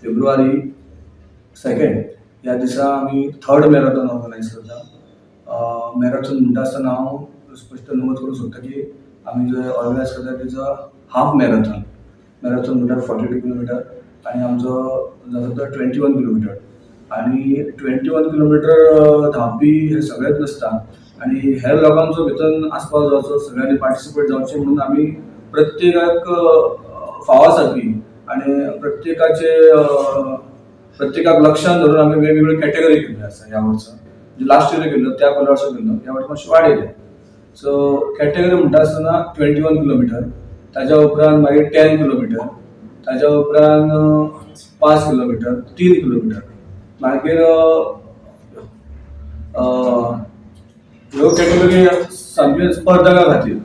फेब्रुवारी 2 ह्या दिसा आमी थर्ड मॅरेथॉन ऑर्गनायज करता. मॅरेथॉन म्हणटा आसतना हांव स्पश्ट नमूद करूंक सोदता की आमी जे ऑर्गनायज करता तेजो हाफ मॅरेथॉन. मॅरेथॉन म्हणल्यार 42 किलोमिटर आनी आमचो जाता तो 21 किलोमिटर. आनी 21 किलोमिटर धांवपी हे सगळेच नासता आनी हेर लोकांचो भितर आस्पाव जावचो, सगळ्यांनी पार्टिसिपेट जावचें म्हणून आमी प्रत्येकाक फावो सारकी आनी प्रत्येकाक लक्षान धरून आमी वेगवेगळ्यो कॅटेगरी केल्ल्यो आसा. ह्या वर्सा, लास्ट इयर केल्लो त्या पयल्या वर्सा केल्लो, ह्या वर्सा मातशें वाडयलें. सो कॅटेगरी म्हणटा आसतना 21 किलोमिटर, ताज्या उपरांत मागीर 10 किलोमिटर, ताज्या उपरांत 5 किलोमिटर, 3 किलोमिटर. मागीर ह्यो कॅटेगरी सामक्यो स्पर्धका खातीर,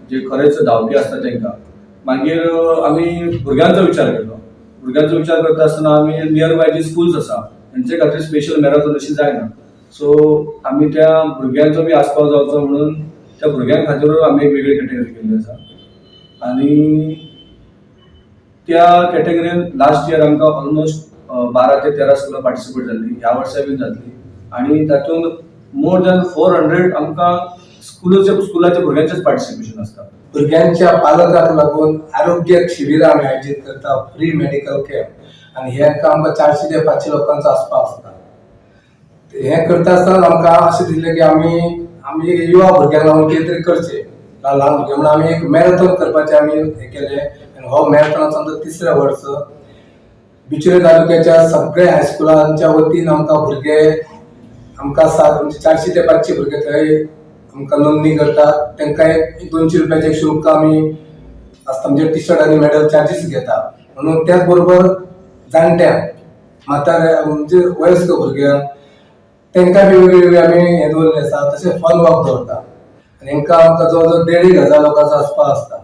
जे खरेंच धांवपी आसता तांकां. मागीर आमी भुरग्यांचो विचार केलो. भुरग्यांचो विचार करता आसतना आमी नियर बाय जी स्कुल्स आसा तेंचे खातीर स्पेशल मॅरेथॉन अशी जायना. सो आमी त्या भुरग्यांचो बी आस्पाव जावचो म्हणून त्या भुरग्यां खातीरूय आमी एक वेगळी कॅटेगरी केल्ली आसा. आनी त्या कॅटेगरीन लास्ट इयर आमकां ऑलमोस्ट 12 ते 13 स्कुलां पार्टिसिपेट जाल्ली. ह्या वर्साय बीन जातली आनी तातूंत मोर दॅन 400 आमकां स्कुलाच्या भुरग्यांचेच पार्टिसिपेशन आसता. भुरग्यांच्या पालकांक लागून आरोग्य शिबिरां आमी आयोजीत करता, फ्री मेडिकल कॅम्प. आनी हे आमकां 400 ते 500 लोकांचो आस्पाव आसता. हें करता आसतना आमकां अशें दिसलें की आमी आमी एक युवा भुरग्यांक लागून कितें तरी करचें, ल्हान ल्हान भुरगे म्हणून आमी एक मॅरेथॉन करपाचें आमी हें केलें. आनी हो मॅरेथॉनाचो आमचो तिसरें वर्स. बिचोले तालुक्याच्या सगळ्या हायस्कुलांच्या वतीन आमकां भुरगे आमकां सात, म्हणजे 400 ते 500 भुरगे थंय आमकां नोंदणी करतात. तांकां एक 200 रुपयाचें एक शुल्क आमी आसता, म्हणजे टी शर्ट आनी मेडल चार्जीस घेता म्हणून. त्याच बरोबर जाणट्यांक, म्हाताऱ्या, म्हणजे वयस्क भुरग्यांक, तांकां बी वेगळे वेगळे आमी हें दवरिल्लें आसा. तशें फन वॉक दवरता आनी हांकां आमकां जवळ जवळ 1,500 लोकांचो आस्पाव आसता.